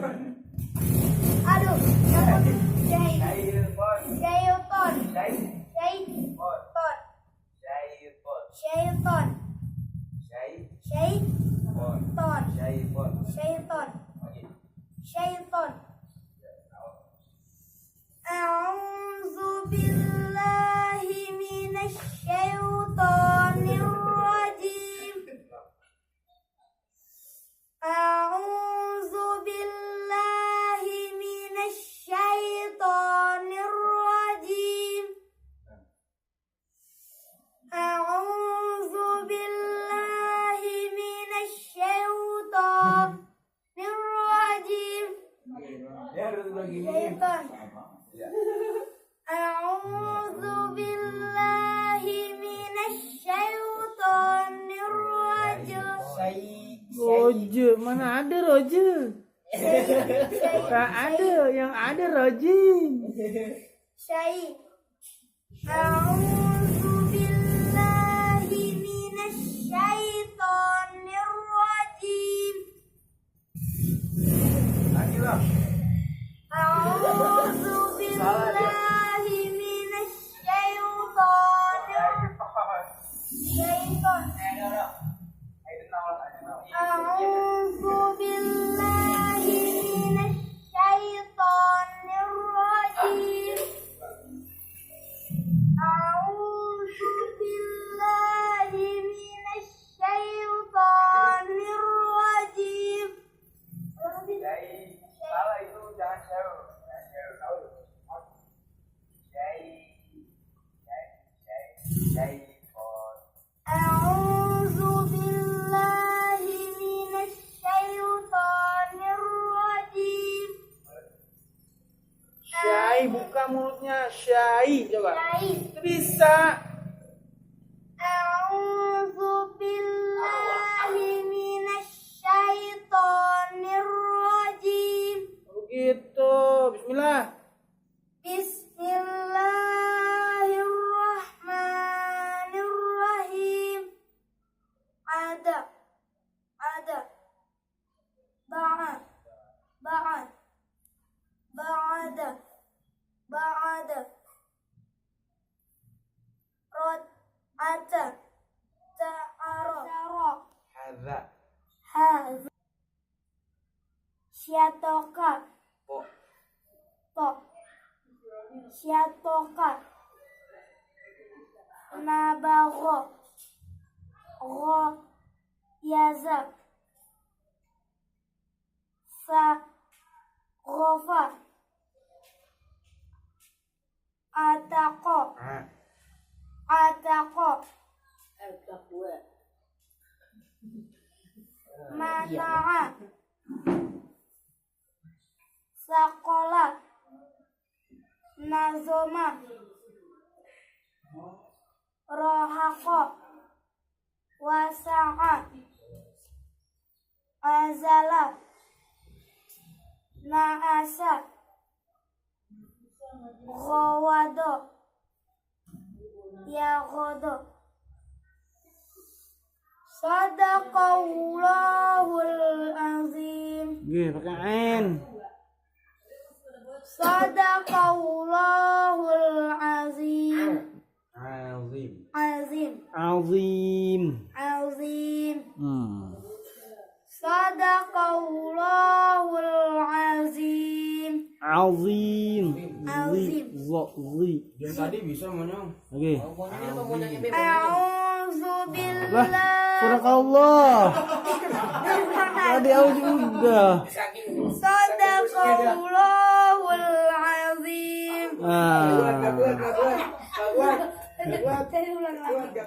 Aduh, syaiton. A'udzu billahi minasyaitonir rajim. A'udzu billahi minasyaitonir rajim. A'udzu billahi minasyaitonir rajim. Syaitan. A'udzu billahi minasyaitonir rajim. Roje, mana ada roje? Tak ada, yang ada rojim. Syai. A'udzu billahi minasyaitonir rajim. A'udzu billahi minasyaitonir syaiton. A'udzu billahi minasyaitonir rajim. A'udzu billahi minasyaitonir rajim. Salah itu jangan share tahu. A'udzu billahi minasyaitonir rajim. Syai, buka mulutnya. Syai, coba. Syai. Bisa. A'udzu billahi minasyaitonir rajim. Begitu. Bismillah. Bismillahirrahmanirrahim. Ada. Ba'ad. Rod. Ata. Ta'ara. Hadza. Haz. Syatoka. Po. Syatoka. Nabagho. Gho. Yaza. Fa. Ghofa. Ataqo. Mana'a. Sakola. Nazoma. Rohako. Wasa'a. Azala. Naasa. Ghawado. Yagodo. Sadaqallahul azim. Gih, pakai ain. Sadaqallahul azim. Azim. Sadaqallahul azim. Azim. Dia tadi bisa monyong. Oke. A'udzu Lah, billahi. Surakallah. Tadi Audzu udah. Sadaqallahul azim. Ah. Gak kuat. Saya ulang lagi.